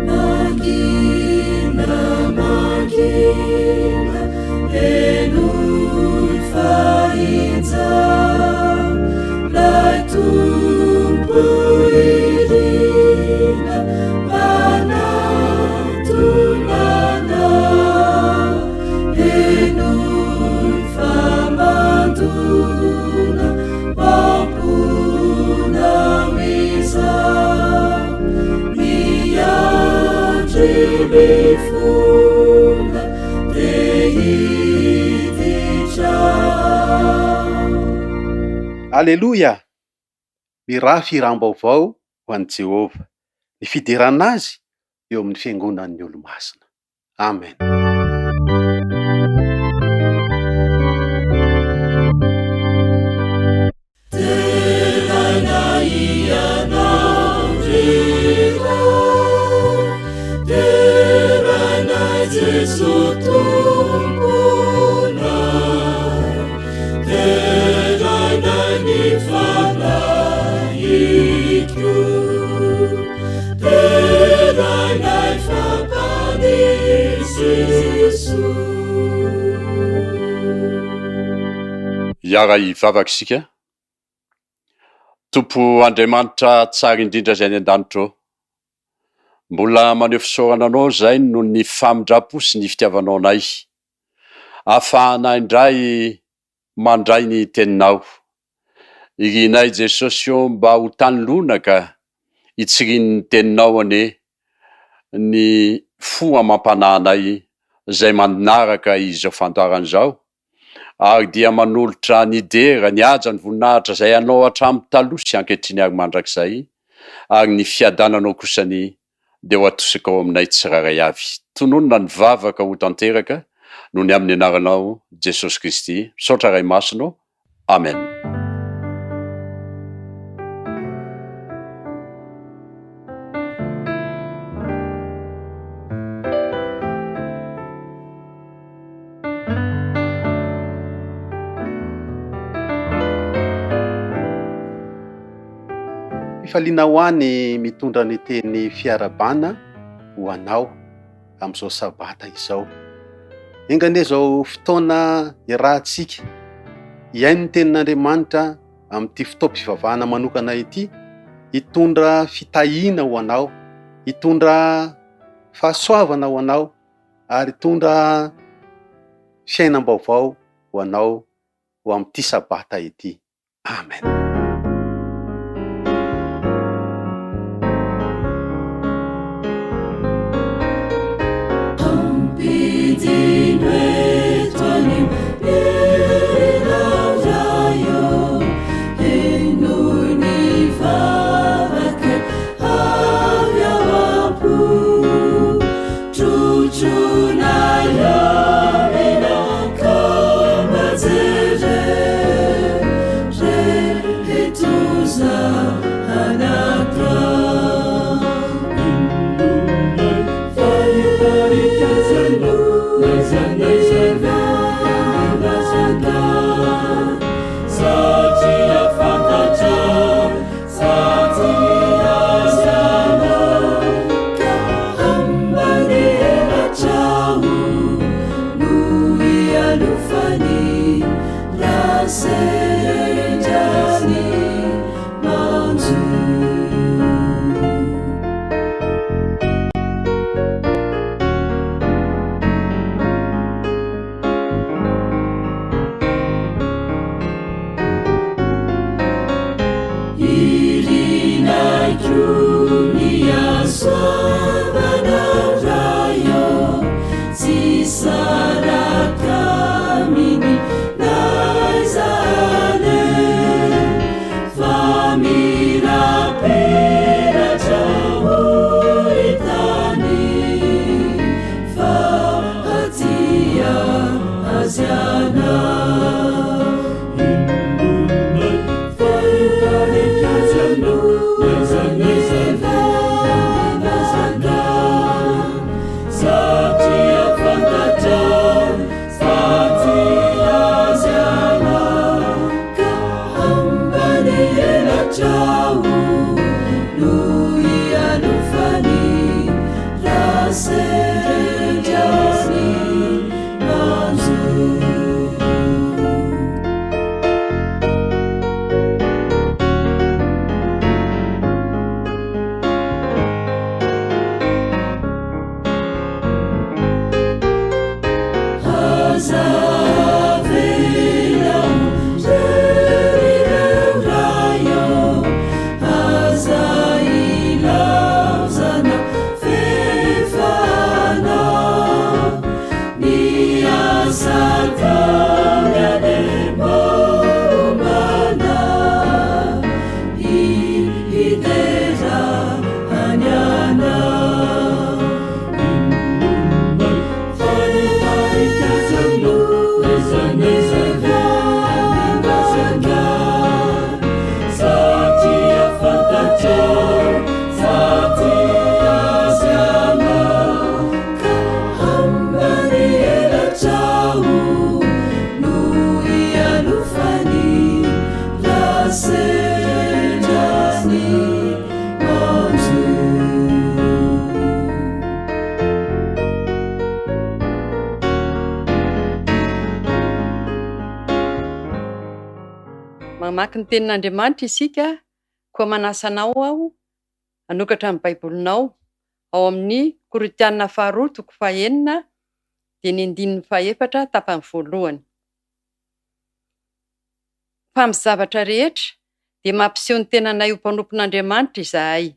Mangina, mangina, henoy fa injao 'lay Tompo irina manatona anao. Henoy fa mandona am-ponao izao. Miandry mifona te hiditra ao. Aleloia! Mirafy hiram-baovao ho an'i Jehovah, ny fiderana azy eo amin'ny fiangonan'ny olo-masina. Amen. Deraina Ianao ry Ray, deraina Jeso Tomponay, deraina ny Fanahiko. Derainay fa mpanisy Jesoa. Hiara-hivavaka isika. Tompo Andriamanitra tsara indrindra izay any an-danitra ô, mbola maneho fisaorana Anao izahay noho ny famindram-po sy ny fitiavanao anay. Ahafahanay indray mandray ny Teninao. Irinay Jesosy ô mba ho tany lonaka hitsirian'ny Teninao anie ny fo amam-panahinay izay manaraka izao fandaharana izao ary dia manolotra ny dera, ny haja, ny voninahitra izay Anao hatramin'ny taloha sy ankehitriny ary mandrakizay ary ny fiadananao kosa anie dia ho atosaka ao aminay tsirairay avy. Tononina ny vavaka ho tanteraka noho ny amin'ny anaranao Jesosy Kristy. Misaotra Ray Masina ô. Amen. Fifaliana ho ahy ny mitondra ny teny fiarahabana ho anao amin'izao sabata izao. Enga anie izao fotoana iarahantsika hihaino ny tenin'Andriamanitra amin'ity fotoam-pivavahana manokana ity hitondra fitahiana ho anao, hitondra fahasoavana ho anao ary hitondra fiainam-baovao ho anao ho amin'ity sabata ity. Amen. Ampidino eto anio ianao Ray ô, henoy ny vavaka avy ao am-po, trotroinay eo ianao ka mba jereo. sendra ny manjo. Mamaky ny Tenin'Andriamanitra isika, koa manasa anao aho hanokatra ny Baibolinao ao amin'ny Korintiana faharoa toko fahenina dia ny andininy fahefatra tapany voalohany. Fa amin'ny zavatra rehetra dia mampiseho ny tenanay ho mpanompon'Andriamanitra izahay.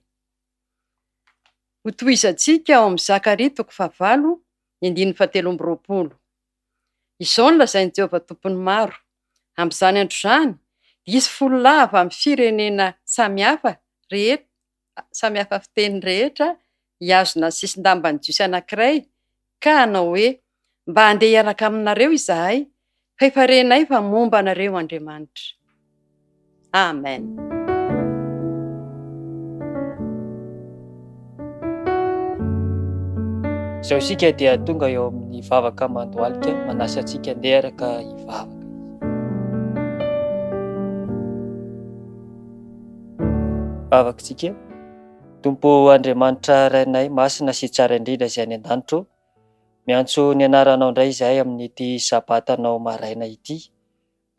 Hotohizantsika ao amin'ny Zakaria toko fahavalo ny andininy fahatelo amby 20. Izao no lazain'i Jehovah Tompon'ny maro, Amin'izany andro izany, dia hisy folo lahy avy amin'ny firenena samy hafa rehetra, samy hafa fiteny rehetra hihazona ny sisin-damban'ny Jiosy anankiray, ka hanao hoe, Mba handeha hiaraka aminareo izahay, fa efa renay fa momba anareo Andriamanitra. Amen. Izao isika dia tonga eo amin'ny vavaka mandohalika, manasa antsika andeha araka hivavaka. Vavaka isika. Tompo Andriamanitra Rainay masina sy tsara indrindra izay any an-danitra ô, miantso ny anaranao indray izahay amin'ity sabatanao maraina ity.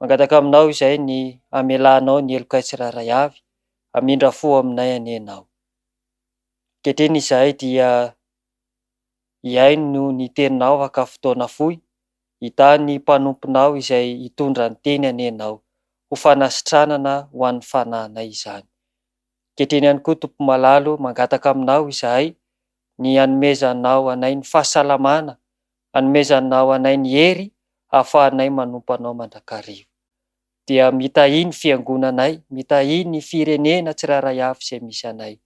Mangataka aminao izahay ny hamelanao ny helokay tsirairay avy, hamindra fo aminay anie Ianao. Ankehitriny izahay dia hihaino ny teninao afaka fotoana fohy, hitahy ny mpanomponao izay hitondra ny teny anie Ianao, ho fanasitranana ho an'ny fanahinay izany. Ankehitriny ihany koa Tompo malalo, mangataka aminao izahay ny hanomezanao anay ny fahasalamana Anomezanao anay ny hery ahafahanay manompo Anao mandrakariva. Dia mitahia ny fiangonanay, mitahia ny firenena tsirairay avy izay misy anay.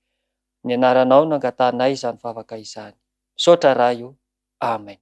Ny anaranao no angatahanay izany vavaka izany. Misaotra Ray o. Amen.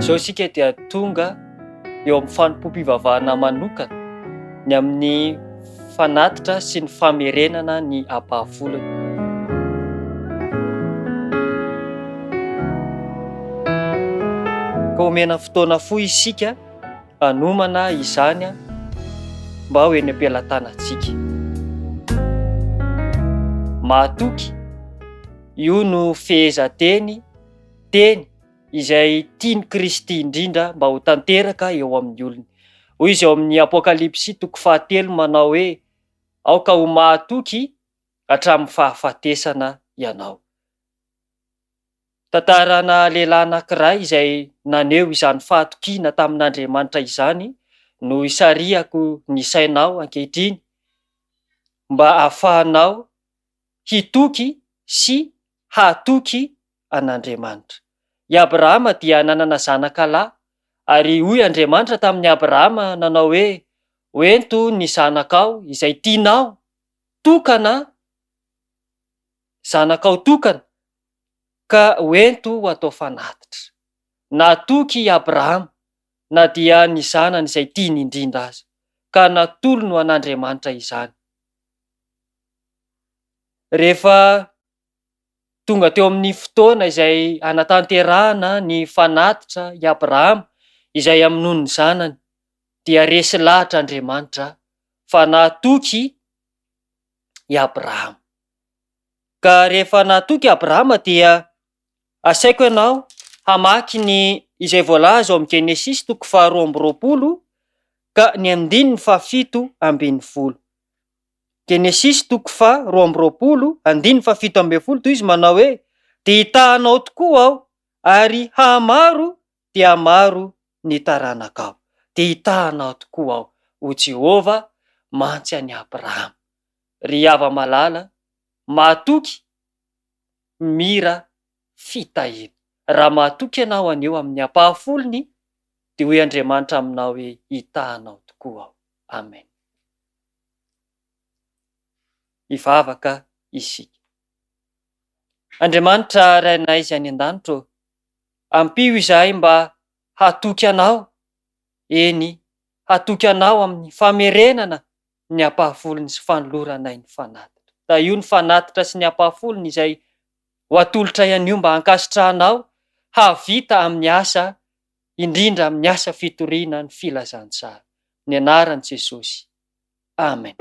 Izao isika dia tonga eo amin'ny fanompoam-pivavahana manokana ny amin'ny fanatitra sy ny famerenana ny ampahafolony. Ka omena fotoana fohy isika hanomana izany mba ho eny am-pelatanantsika. Mahatoky, io no fehezanteny, teny, izay tian'i Kristy indrindra mba ho tanteraka eo amin'ny olony. Hoy izy ao amin'ny Apokalypsy toko fahatelo manao hoe, Aoka ho mahatoky hatramin'ny fahafatesana ianao. Tantarana lehilahy anankiray izay naneho izany fahatokiana tamin'Andriamanitra izany no isarihako ny sainao ankehitriny mba hahafahanao hitoky sy hahatoky an'Andriamanitra. I Abrahama dia nanana zanaka lahy, ary hoy Andriamanitra tamin'i Abrahama nanao hoe, Hoento ny zanakao izay tianao tokana, zanakao tokana, ka hoento ho atao fanatitra. Natoky i Abrahama, na dia ny zanany izay tiany indrindra aza, ka natolony ho an'Andriamanitra izany. Rehefa tonga teo amin'ny fotoana izay hanatanterahana ny fanatitra i Abrahama, izay hamonoany ny zanany, dia resy lahatra Andriamanitra fa natoky i Abrahama. Ka rehefa natoky Abrahama dia asaiko ianao hamaky ny izay voalaza ao amin'ny Genesisy toko faharoa amby roapolo ka ny andininy fahafito ambin'ny folo. Genesisy toko faha 22, andininy faha-17, toy izy manao hoe, Dia hitaha anao tokoa aho, ary hahamaro dia hamaro ny taranakao. Dia hitaha anao tokoa aho, hoy Jehovah mantsy an'i Abrahama. Ry hava-malala, mahatoky, mira fitahiana. Raha mahatoky ianao anio amin'ny ampahafolony, dia hoy Andriamanitra aminao hoe, Hitaha anao tokoa aho. Amen. Hivavaka isika. Andriamanitra Rainay izay any an-danitra ô, ampio izahay mba hatoky Anao, eny, hatoky Anao amin'ny famerenana ny ampahafolony sy fanoloranay ny fanatitra. Tahio ny fanatitra sy ny ampahafolony izay ho atolotray anio mba hankasitrahanao hahavita amin'ny asa, indrindra amin'ny asa fitoriana ny filazantsara. Ny anaran'i Jesosy. Amen.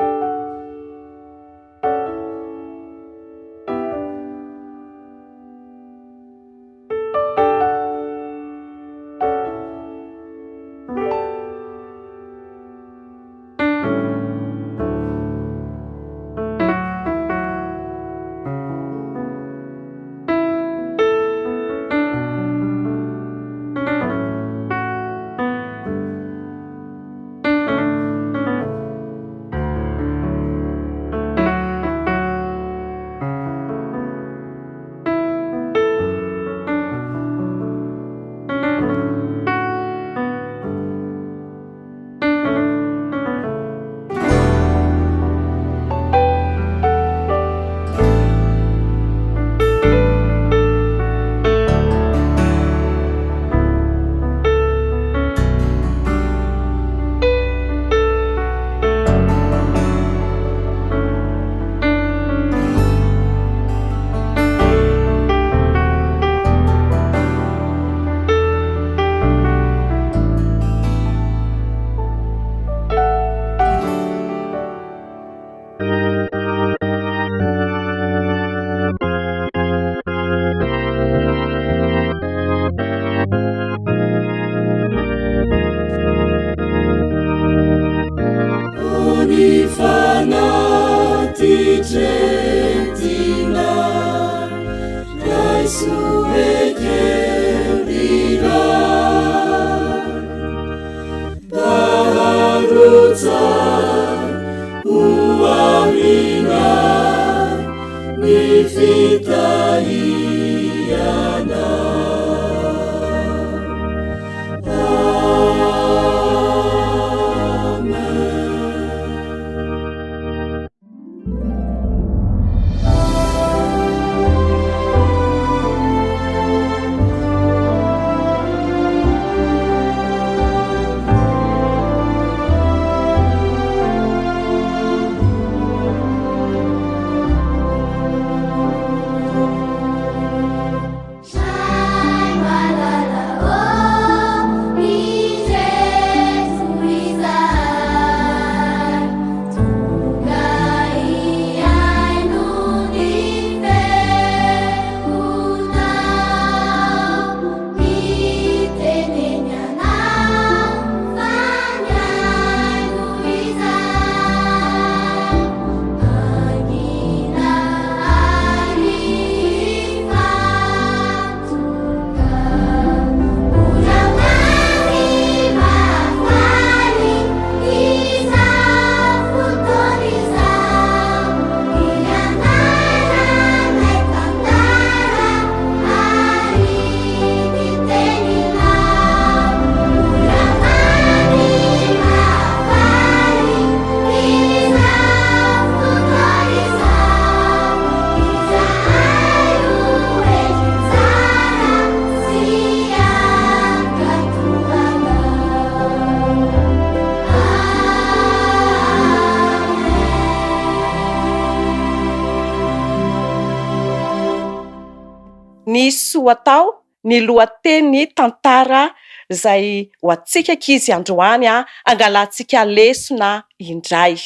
Ny soa atao, ny lohateny tantara izay ho antsika ankizy androany hangalantsika lesona indray.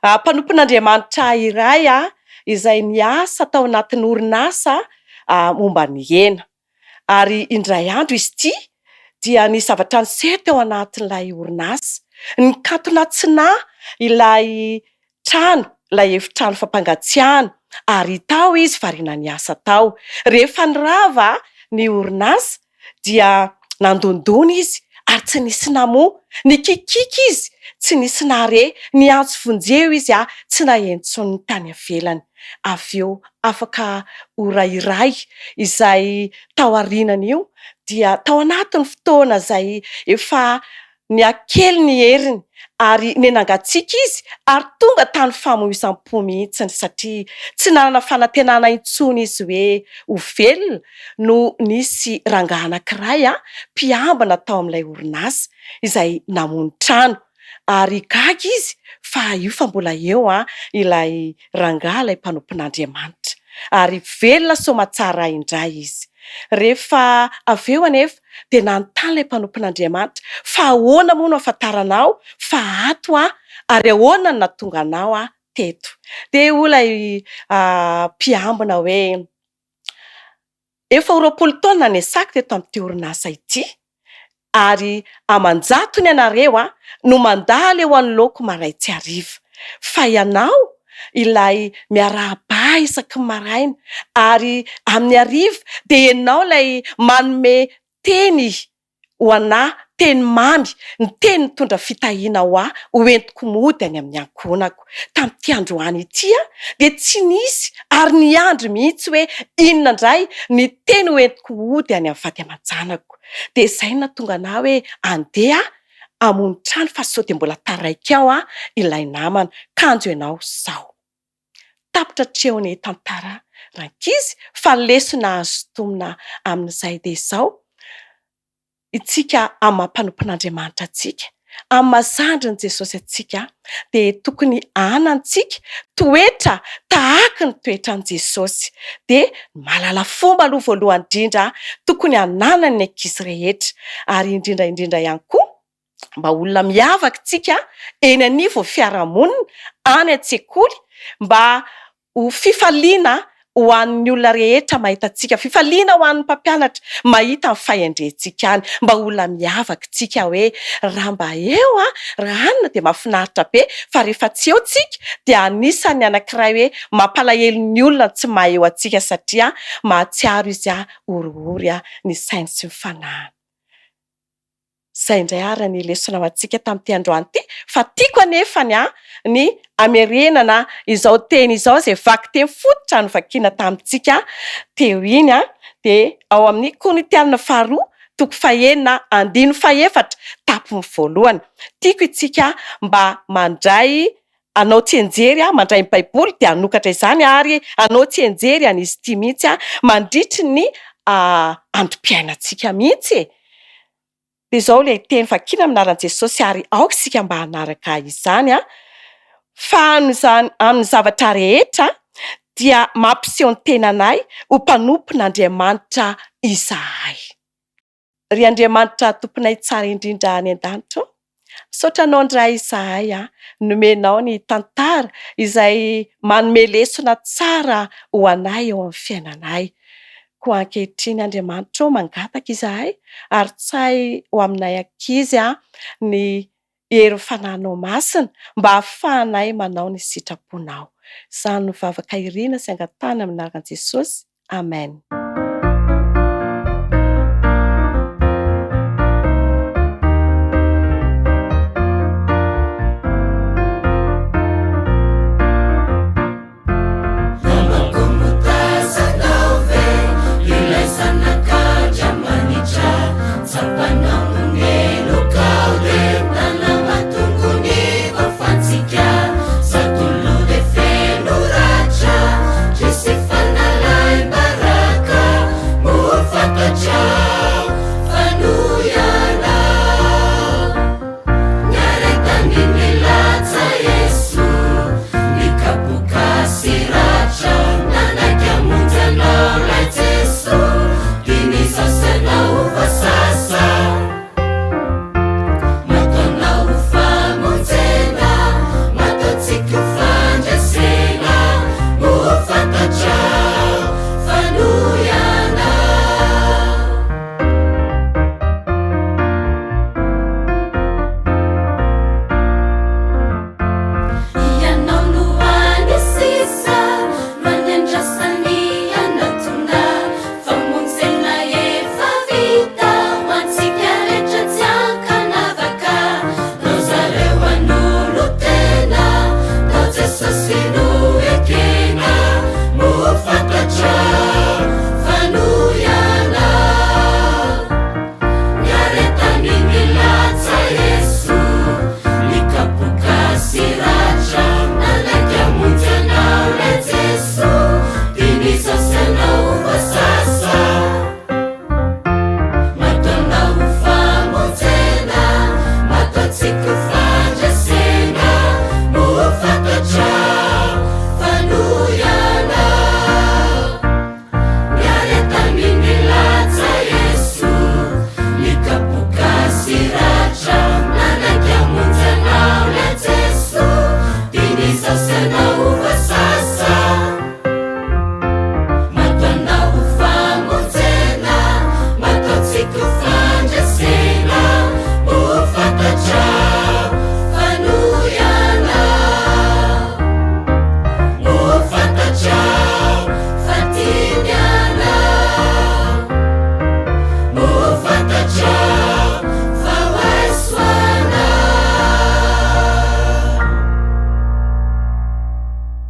Mpanompon'Andriamanitra iray. izay niasa tao anatin'ny orinasa momba ny hena. Ary indray andro izy ity dia nisy zavatra niseho teo anatin'ilay orinasa. Nikatona tsy nahy ilay trano, ilay efitrano fampangatsiahana, ary tao izy variana niasa tao. Rehefa nirava ny orinasa dia nandondona izy ary tsy nisy namoha. Nikikiaka izy, tsy nisy nahare. Niantso vonjeo izy, tsy naheno intsony ny tany ivelany. Avy eo, afaka ora iray izay tao aorianan'io, dia tao anatin'ny fotoana izay efa nihakely ny heriny ary nihanangatsiaka izy ary tonga tany famoizam-po mihitsy satria tsy nanana fanantenana intsony izy hoe ho velona no nisy rangahy anankiray mpiambina tao amin'ilay orinasa izay namono trano ary gaga izy fa io fa mbola eo ilay rangahy ilay mpanompon'Andriamanitra ary velona soamatsara indray izy. Rehefa avy eo anefa dia nanontany ilay mpanompon'Andriamanitra fa ahoana moa no ahafantaranao fa ato aho ary ahoana no nahatonga anao aho teto. Dia hoy ilay mpiambina hoe Efa ho 20 taona niasako teto amin'ity orinasa ity ary aman-jatony ianareo no mandalo eo anoloako marain-tsy hariva. Fa ianao ilay miarahaba ahy isaky ny maraina ary amin'ny hariva dia ianao ilay manome teny ho anà teny mamy, ny teny mitondra fitahiana ho ahy ho entiko mody any amin'ny ankohonako. Tamin'ity androany ity aho dia tsy nisy ary niandry mihitsy hoe inona indray ny teny ho entiko hody any amin'ny vady aman-janako. Dia izay no nahatonga anà hoe andeha hamono trano fa sao dia mbola taraiky ao ilay namana, kanjo ianao izao. Tapitra hatreo ny tantara rankizy fa ny lesona azo sintomina amin'izay dia izao, itsika amin'ny maha mpanompon'Andriamanitra antsika, amin'ny maha zandrin'i Jesosy antsika dia tokony hanantsika toetra tahaky ny toetran'i Jesosy. Dia ny mahalala fomba aloha voalohany indrindra tokony hananan'ny ankizy rehetra ary indrindra indrindra ihany koa mba olona miavaka isika eny anivon'ny fiarahamonina, any an-tsekoly, mba ho fifaliana ho an'ny olona rehetra mahita antsika, fifaliana ho an'ny mpampianatra mahita ny fahendrentsika any, mba olona miavaka isika hoe raha mba eo an, raha anona dia mahafinaritra be, fa rehefa tsy eo tsika dia anisan'ny anankiray hoe mampalahelo ny olona ny tsy maha eo antsika satria mahatsiaro izy oriory ny sainy sy ny fanahiny. Izay indray ary ny lesona ho antsika tamin'ity androany ity, fa tiako anefa ny ny hamerenana izao teny izao izay vakiteny fototra novakiana tamintsika teo iny, dia ao amin'ny Korintiana faharoa toko fahenina andininy fahefatra tapiny voalohany. Tiako isika mba mandray hanao tsianjery aho, mandray ny baiboly dia hanokatra izany ary hanao tsianjery an'izy ity mihitsy aho mandritry ny androm-piainantsika mihitsy e! Dia izao ilay teny vakiana amin'ny anaran'i Jesosy ary aoka isika mba hanaraka izany an! Fa amin'izany amin'ny zavatra rehetra dia mampiseho ny tenanay ho mpanompon'Andriamanitra izahay. Ry Andriamanitra Tomponay tsara indrindra any an-danitra ô, misaotra Anao indray izahay nomenao ny tantara izay manome lesona tsara ho anay eo amin'ny fiainanay. Koa ankehitriny Andriamanitra ô, mangataka izahay ary tsahy ho aminay ankizy ny herin'ny Fanahinao Masina mba hahafahanay manao ny sitraponao. Izany no vavaka irina sy angatahana amin'ny anaran'i Jesosy. Amen.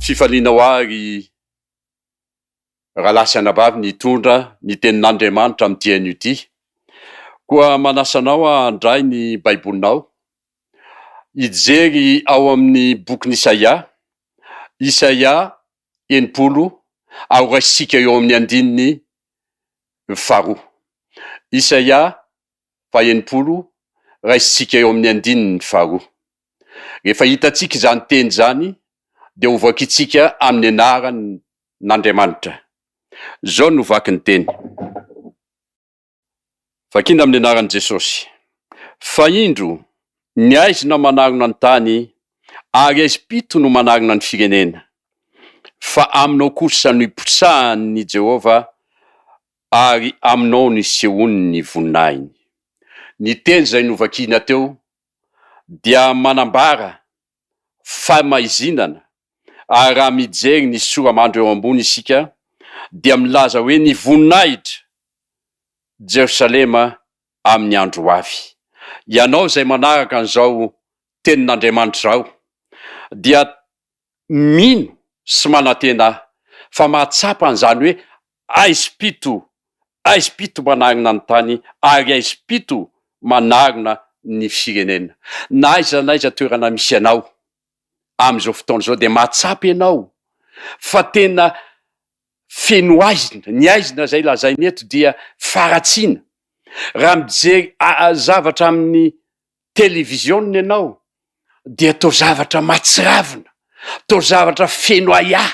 Fifaliana ho ahy ry rahalahy sy anabavy ny hitondra ny tenin'Andriamanitra amin'ity anio ity. Koa manasa anao aho handray ny Baibolinao, hijery ao amin'ny bokin'i Isaia, Isaia 60, ary horaisintsika eo amin'ny andininy faharoa. Isaia faha-60, raisintsika eo amin'ny andininy faharoa. Rehefa hitantsika izany teny izany, dia ho vakintsika amin'ny anaran'Andriamanitra. Izao no vaky ny teny. Vakina amin'ny anaran'i Jesosy. Fa indro, ny haizina manarona ny tany, ary haizim-pito no manarona ny firenena. Fa aminao kosa no iposahan'i Jehovah, ary aminao no isehoany ny voninahiny. Ny teny izay novakina teo dia manambara fahamaizinana ary raha mijery ny sora-mandro eo ambony isika dia milaza hoe ny voninahitra Jerosalema amin'ny andro ho avy. Ianao izay manaraka an'izao tenin'Andriamanitra izao dia mino sy manantena fa mahatsapa an'izany hoe aizim-pito, aizim-pito manarina ny tany ary aizim-pito manarina ny firenena. Na aiza na aiza toerana misy anao amin'izao fotoana izao dia mahatsapa ianao fa tena feno aizina, ny aizina izay lazaina eto dia faharatsiana. Raha mijery zavatra amin'ny televiziona ianao dia toa zavatra mahatsiravina, toa zavatra feno ahiahy,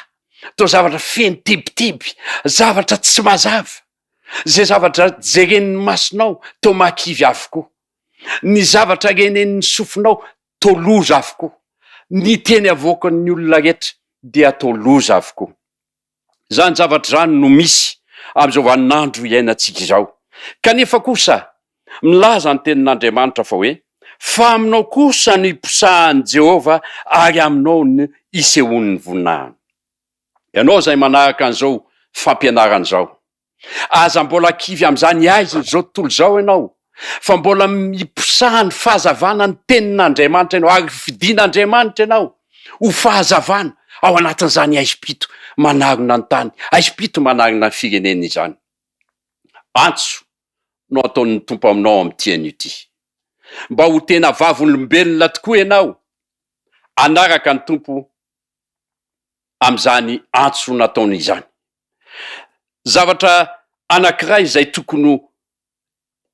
toa zavatra feno tebiteby, zavatra tsy mazava. Izay zavatra jeren'ny masonao toa mahakivy avokoa. Ny zavatra renen'ny sofinao toa loza avokoa. Ny teny avoakan'ny olona rehetra dia toa loza avokoa. Izany zavatra izany no misy amin'izao vaninandro iainantsika izao. Kanefa kosa, milaza ny Tenin'Andriamanitra fa hoe, Fa aminao kosa no iposahan'i Jehovah ary aminao no isehoan'ny voninahiny. Ianao izay manaraka an'izao fampianarana izao, Aza mbola kivy amin'izany aizin'izao tontolo izao ianao, fa mbola iposahan'ny fahazavana ny tenin'Andriamanitra ianao, ary fidin'Andriamanitra ianao ho fahazavana ao anatin'izany aizim-pito manarona ny tany, aizim-pito manarona ny firenena izany. Antso no ataon'ny Tompo aminao amin'ity anio ity. Mba ho tena vavolombelona tokoa ianao, hanaraka ny Tompo amin'izany antso nataony izany. Zavatra anankiray izay tokony ho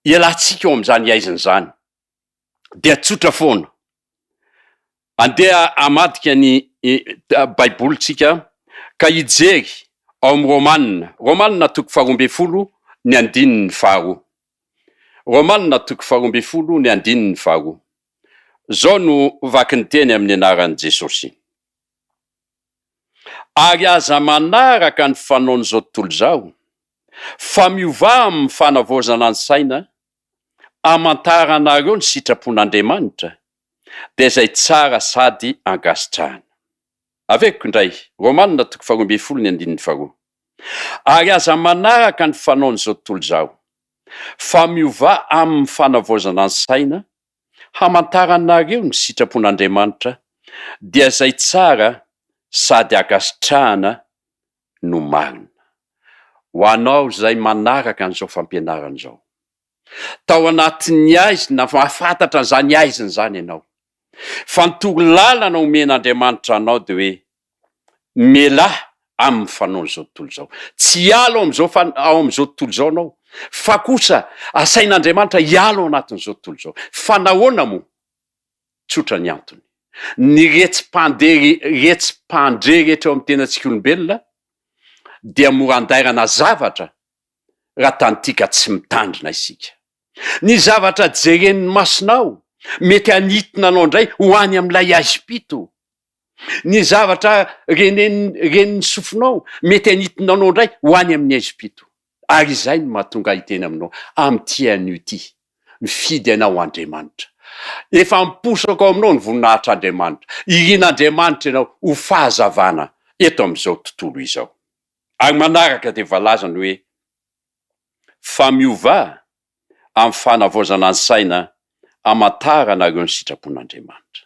ialantsika ao amin'izany haizina izany dia tsotra foana. Andeha hamadika ny Baibolintsika ka hijery ao amin'ny Romana, Romana toko faharoa ambin'ny folo ny andininy faharoa. Romana toko faharoa ambin'ny folo ny andininy faharoa. Izao no vaky ny teny amin'ny anaran'i Jesosy. Ary aza manaraka ny fanaon'izao tontolo izao, fa miovà amin'ny fanavaozana ny saina, hamantaranareo ny sitrapon'Andriamanitra, dia izay tsara sady ankasitrahana. Averiko indray, Romana toko faharoa ambin'ny folo ny andininy faharoa. Ary aza manaraka ny fanaon'izao tontolo izao, fa miovà amin'ny fanavaozana ny saina, hamantaranareo ny sitrapon'Andriamanitra, dia izay tsara sady ankasitrahana no marina. Ho anao izay manaraka an'izao fampianarana izao. Tao anatin'ny haizina, mahafantatra an'izany haizina izany ianao. Fa ny torolalana omen'Andriamanitra anao dia hoe, Mialà amin'ny fanaon'izao tontolo izao. Tsy hiala ao amin'izao fa ao amin'izao tontolo izao ianao, fa kosa asain'Andriamanitra hiala ao anatin'izao tontolo izao. Fa nahoana moa? Tsotra ny antony. Ny retsi-pandeha retsi-pandre rehetra eo amin'ny tenantsika olombelona dia mora andairana zavatra raha tantika tsy mitandrina isika. Ny zavatra jeren'ny masonao mety hanintona anao indray ho any amin'ilay haizim-pito. Ny zavatra renen'ny renin'ny sofinao mety hanintona anao indray ho any amin'ny haizim-pito. Ary izay no mahatonga ahy hiteny aminao amin'ity anio ity, mifidy anao Andriamanitra. Efa miposaka ao aminao ny voninahitr'Andriamanitra. Irin'Andriamanitra ianao ho fahazavana eto amin'izao tontolo izao. Ary manaraka dia voalazany hoe, Fa miovà amin'ny fanavaozana ny saina hamantaranareo ny sitrapon'Andriamanitra.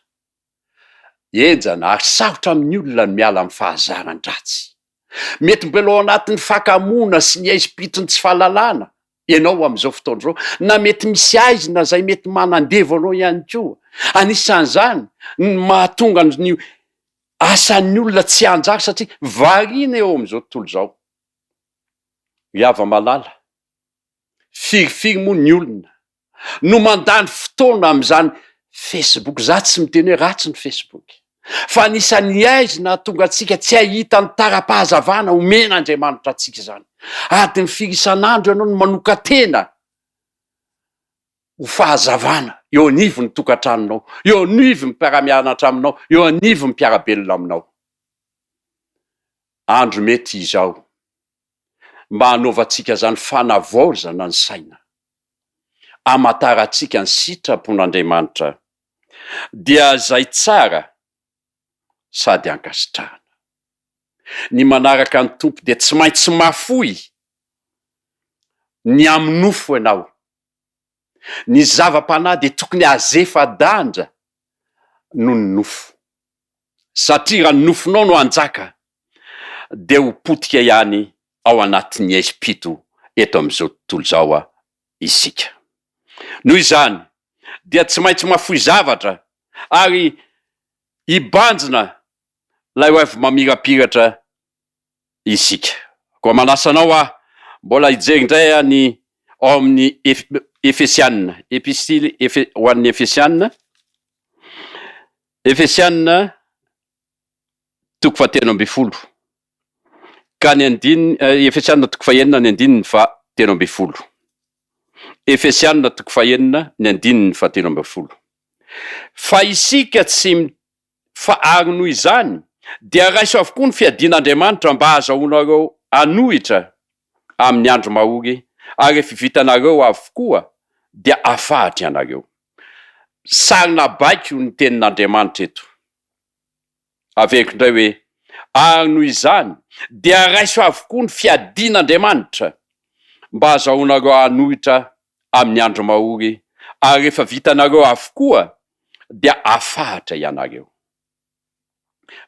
Henjana ary sarotra amin'ny olona ny miala amin'ny fahazaran-dratsy. Mety mbola ao anatin'ny fakamoana sy ny haizim-pitry ny tsy fahalalana ianao amin'izao fotoana izao, na mety misy haizina izay mety manandevo anao ihany koa. Anisan'izany ny mahatonga ny asan'ny olona tsy hanjary satria variana eo amin'izao tontolo izao. Ry hava-malala, firifiry moa ny olona no mandany fotoana amin'izany Facebook, za tsy miteny hoe ratsy ny Facebook, fa anisan'ny aizina hahatonga antsika tsy hahita ny tara-pahazavana omen'Andriamanitra antsika izany. Adiny firy isan'andro ianao no manokan-tena ho fahazavana eo anivon'ny tokantranonao, eo anivon'ny mpiara-mianatra aminao, eo anivon'ny mpiara-belona aminao. Andro mety izao mba hanaovantsika izany fanavaozana ny saina, hamantarantsika ny sitrapon'Andriamanitra, dia izay tsara sady ankasitrahana. Ny manaraka ny Tompo dia tsy maintsy mahafoy ny amin'ny nofo ianao. Ny zava-panahy dia tokony hazefa-danja noho ny nofo. Satria raha ny nofonao no hanjaka dia ho potika ihany ao anatin'ny haizim-pito eto amin'izao tontolo izao isika. Noho izany dia tsy maintsy mahafoy zavatra ary hibanjina ilay ho avy mamirapiratra isika. Koa manasa anao aho mbola hijery indray ny ao amin'ny Efesiana, Epistily ho an'ny Efesiana, Efesiana toko fahatelo ambin'ny folo ka ny andininy, Efesiana toko fahenina ny andininy fahatelo ambin'ny folo. Efesiana toko fahenina ny andininy fahatelo ambin'ny folo. Fa isika tsy Fa ary noho izany, dia raiso avokoa ny fiadian'Andriamanitra mba hahazahoanareo hanohitra amin'ny andro mahory, ary rehefa vitanareo avokoa, dia hafahatra ianareo. Sarina baiko ny tenin'Andriamanitra eto. Averiko indray hoe, ary noho izany, dia raiso avokoa ny fiadian'Andriamanitra mba hahazahoanareo hanohitra amin'ny andro mahory, ary rehefa vitanareo avokoa, dia afahatra ianareo.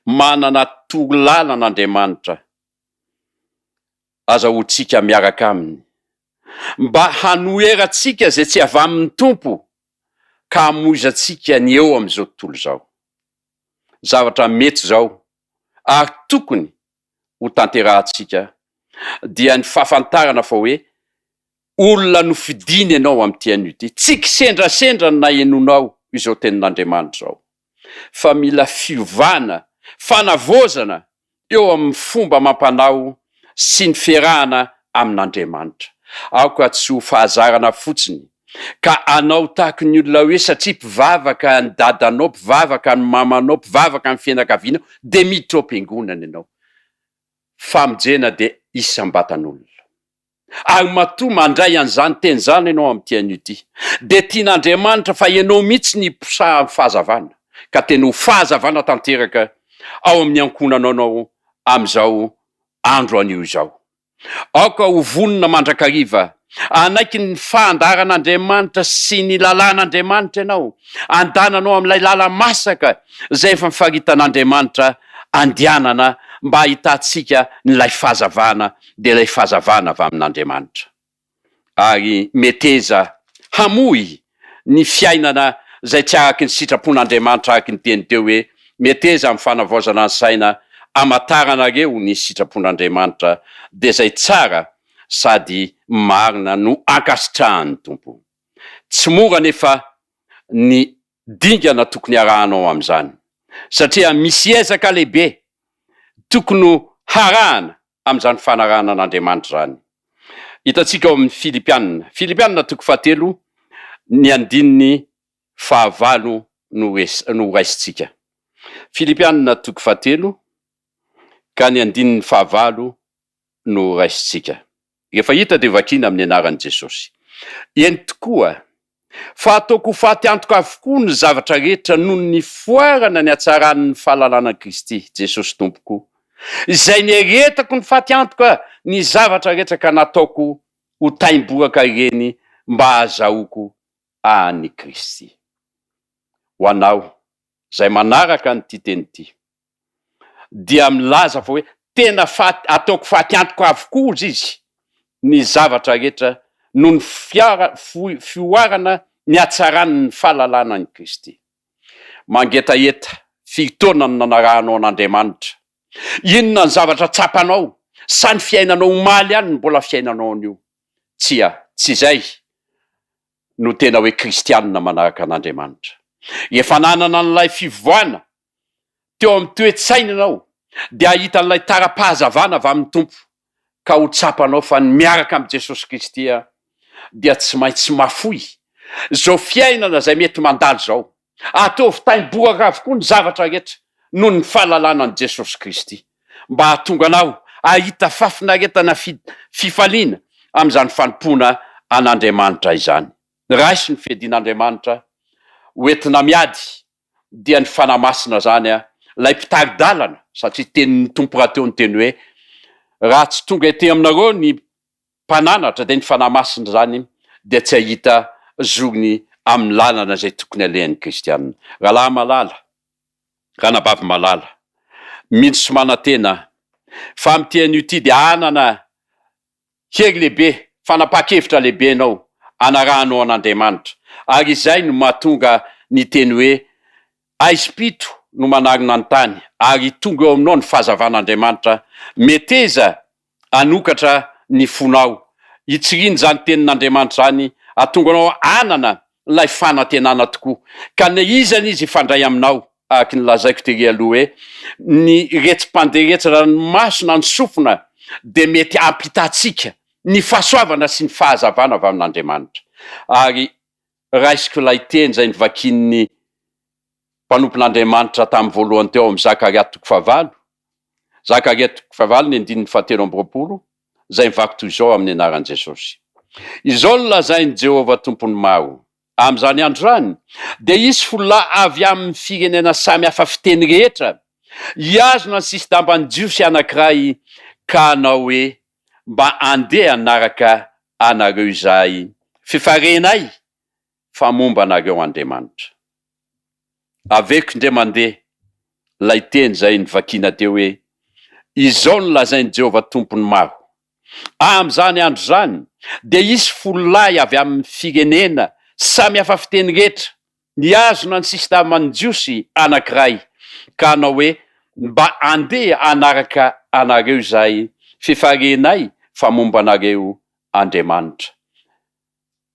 Manana torolalana Andriamanitra azahoantsika miaraka Aminy, mba hanoherantsika izay tsy avy amin'ny Tompo ka hamoizantsika ny eo amin'izao tontolo izao. Zavatra mety izao ary tokony ho tanterahantsika dia ny fahafantarana fa hoe Olona nofidiny ianao amin'ity anio ity. Tsy kisendrasendra ny nahenoanao izao tenin'Andriamanitra izao, fa mila fiovana, fanavaozana eo amin'ny fomba amam-panao sy ny fiarahana amin'Andriamanitra. Aoka tsy ho fahazarana fotsiny ka hanao tahaky ny olona hoe satria mpivavaka ny dadanao, mpivavaka ny mamanao, mpivavaka ny fianakavianao dia miditra ao am-piangonana ianao. Famonjena dia isam-batan'olona. Ary matoa mandray an'izany teny izany ianao amin'ity anio ity, dia tian'Andriamanitra fa ianao mihitsy no hiposahan'ny fahazavana, ka tena ho fahazavana tanteraka ao amin'ny ankohonanao amin'izao andro anio izao. Aoka ho vonona mandrakariva hanaiky ny fandaharan'Andriamanitra sy ny lalàn'Andriamanitra ianao, andananao amin'ilay lala-masaka izay efa nifaritan'Andriamanitra andehanana mba hahitantsika n'ilay fahazavana dia ilay fahazavana avy amin'Andriamanitra. Ary meteza hamoy ny fiainana izay tsy araky ny sitrapon'Andriamanitra araky ny teny teo hoe, meteza amin'ny fanavaozana ny saina hamantaranareo ny sitrapon'Andriamanitra dia izay tsara sady marina no ankasitrahan'ny Tompo. Tsy mora anefa ny dingana tokony harahanao amin'izany satria misy ezaka lehibe tokony ho harahana amin'izany fanarahana an'Andriamanitra izany. Hitantsika ao amin'ny Filipiana, Filipiana toko fahatelo, ny andininy fahavalo no no raisintsika. Filipiana toko fahatelo ka ny andininy fahavalo no raisintsika. Rehefa hita dia vakiana amin'ny anaran'i Jesosy. Eny tokoa, fa ataoko ho faty antoka avokoa ny zavatra rehetra noho ny nifoarana ny hatsaran'ny fahalalana an'i Kristy Jesosy Tompoko, izay nieretako ny faty antoka ny zavatra rehetra ka nataoko ho taim-boraka ireny mba hahazahoako an'i Kristy. Ho anao. izay manaraka an'ity teny ity dia milaza fa hoe tena faty, ataoko faty antoka avokoa hozy izy ny zavatra rehetra noho ny fiara, fihoarana ny hatsaran'ny fahalalana an'i Kristy. Mangetaheta, firy taona no nanarahanao an'Andriamanitra? Inona ny zavatra tsapanao? Sa ny fiainanao omaly ihany no mbola fiainanao anio? Tsia, tsy izay no tena hoe kristianina manaraka an'Andriamanitra. Efa nanana an'ilay fivoana teo amin'ny toe-tsaina ianao, dia hahita an'ilay tara-pahazavana avy amin'ny Tompo, ka ho tsapanao fa ny miaraka amin'i Jesosy Kristy dia tsy maintsy mafoy izao fiainana izay mety mandalo izao. Ataovy taim-boraka avokoa ny zavatra rehetra noho ny fahalalana an'i Jesosy Kristy, mba hahatonga anao hahita fahafinaretana fifaliana amin'izany fanompoana an'Andriamanitra izany. Raiso ny fiadian'Andriamanitra ho entina miady dia ny Fanahy Masina izany an, ilay mpitari-dalana, satria tenin'ny Tompo rahateo ny teny hoe, raha tsy tonga ety aminareo ny mpananatra dia ny Fanahy Masina izany dia tsy hahita zorony amin'ny lalana izay tokony alehan'ny kristiana. Rahalahy malala, ranabavy malala, mino sy manantena fa amin'ity anio ity dia hanana Hery lehibe, fanapahan-kevitra lehibe ianao anarahanao an'Andriamanitra, ary izay no mahatonga ny teny hoe, Aizim-pito no manarona ny tany, ary tonga eo aminao ny fahazavan'Andriamanitra, meteza hanokatra ny fonao, hitsirian'izany tenin'Andriamanitra izany, hahatonga anao hanana ilay fanantenana tokoa, ka na iza na iza hifandray aminao, araka ny lazaiko tery aloha hoe ny retsi-pandeha rehetra na ny maso na ny sofina dia mety hampitantsika ny fahasoavana sy ny fahazavana avy amin'Andriamanitra. Ary raisiko ilay teny izay novakian'ny mpanompon'Andriamanitra tamin'ny voalohany teo amin'ny Zakaria toko fahavalo, Zakaria toko fahavalo ny andininy fahatelo amby 20, izay mivaky toy izao amin'ny anaran'i Jesosy. Izao no lazain'i Jehovah Tompon'ny maro, Amin'izany andro izany, dia hisy folo lahy avy amin'ny firenena samy hafa fiteny rehetra hihazona ny sisin-damban'ny Jiosy anankiray ka hanao hoe, Mba andeha hanaraka anareo izahay, f'efa renay fa momba anareo Andriamanitra. Averiko indray mandeha ilay teny izay novakiana teo hoe, Izao no lazain'i Jehovah Tompon'ny maro, Amin'izany andro izany, dia hisy 10 lahy avy amin'ny firenena samy hafa fiteny rehetra hihazona ny sisin-daman'ny Jiosy anankiray, ka hanao hoe, Mba andeha hanaraka anareo izahay, f'efa renay fa momba anareo Andriamanitra.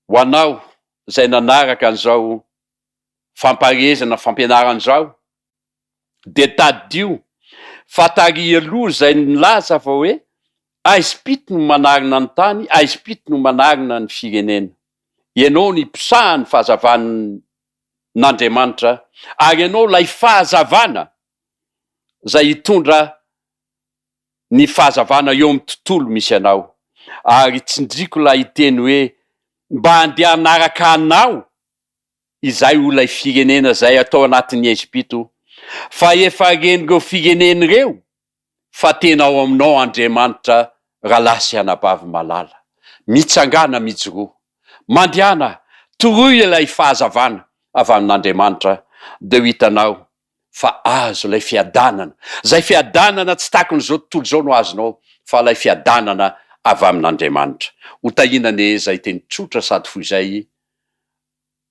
Ho anao izay nanaraka an'izao fampaherezana fampianarana izao, dia tadidio fa tary aloha izay nilaza fa hoe aizim-pito no manarina ny tany, aizim-pito no manarina ny firenena. Ianao no iposahan'ny fahazavan'Andriamanitra ary ianao ilay fahazavana izay hitondra ny fahazavana eo amin'ny tontolo misy anao. Ary tsindriako ilay teny hoe mba handeha hanaraka anao izay ho ilay firenena izay atao anatin'ny Egypto, fa efa ren'ireo firenena ireo fa tena ao aminao Andriamanitra rahalahy sy anabavy malala. Mitsangàna mijoroa. Mandehana, toroy ilay fahazavana avy amin'Andriamanitra dia ho hitanao fa azo ilay fiadanana. Izay fiadanana tsy takon'izao tontolo izao no azonao fa ilay fiadanana avy amin'Andriamanitra. Ho tahiana anie izay teny tsotra sady fohy izay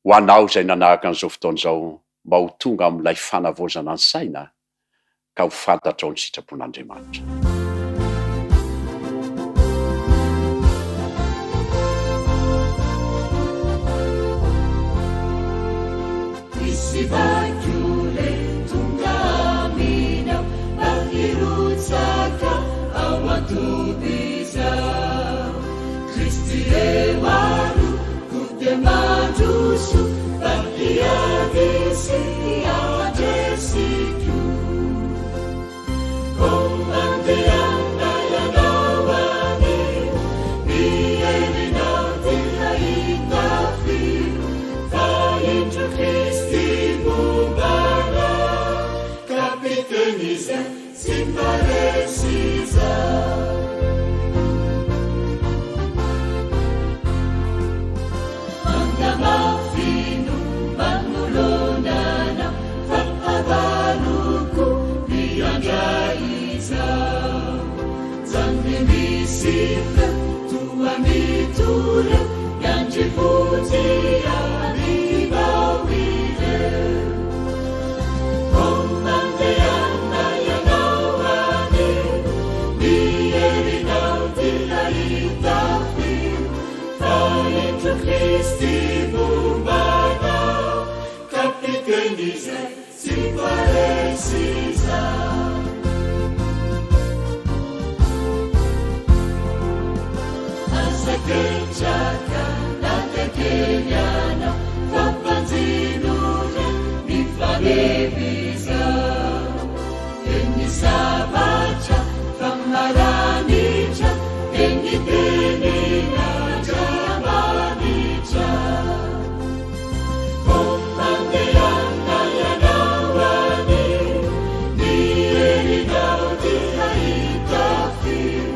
ho anao izay nanaraka an'izao fotoana izao mba ho tonga amin'ilay fanavaozana ny saina ka ho fantatrao ny sitrapon'Andriamanitra. indro Kristy momba anao, Kapiteny izay tsy mparesy izany. Aza ketraka na dia kely ianao, fa mpanjino re ny faneva izao. Dia ny sabatra fa maranitra, dia ny tenin'Andriamanitra. Ô mandehana ianao anio, ny herinao dia hitafio,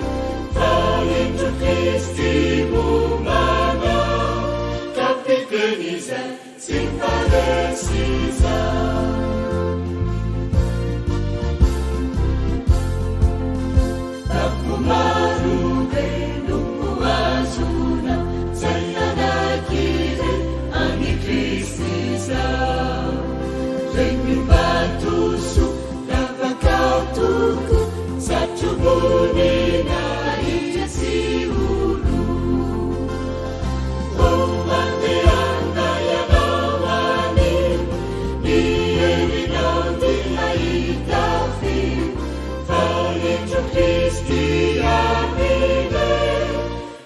fa indro Kristy momba anao, Kapiteny izay tsy mparesy izany. Babo maro be no ho azonao, zay hanaiky re an'i Kristy izao. Regny vatosoa lavaka tokoa, satroboninahitra sy olo. Ô mandehana ianao anio, ny herinao dia hitafio, fa indro Kristy avy re,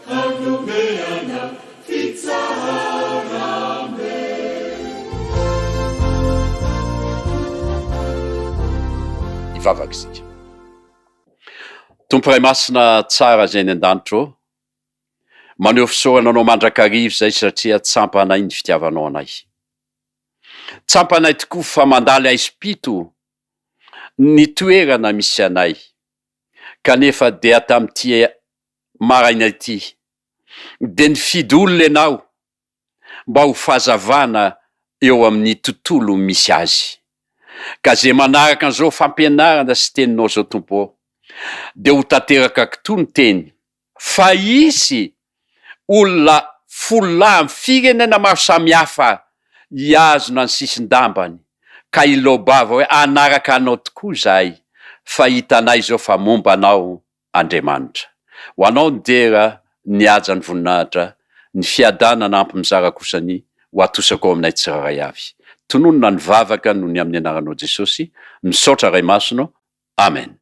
hanome anao fitsaharam-be. Hivavaka isika. Tompo Ray Masina tsara izay any an-danitra ô, Maneho fisaorana anao mandrakariva izay satria tsampanay ny fitiavanao anay. Tsampanay tokoa fa mandalo aizim-pito ny toerana misy anay, kanefa dia tamin'ity maraina ity dia nifidy olona ianao mba ho fahazavana eo amin'ny tontolo misy azy. Ka ze manaraka an'izao fampianarana sy teninao zao Tompo ô, dia ho tanteraka ktoa ny teny fa hisy olona fololahy amin'ny firenena maro samihafa hihazona ny sisin-dambany ka hilaobava hoe hanaraka anao tokoa izahay fa hitanay izao fa momba anao Andriamanitra. Ho anao ny dera, ny haja, ny voninahitra, ny fiadanana ampy mizara kosa ny ho atosako ao aminay tsirairay avy. Tononina ny vavaka noho ny amin'ny anaranao Jesosy. Misaotra Ray Masina o. Amen.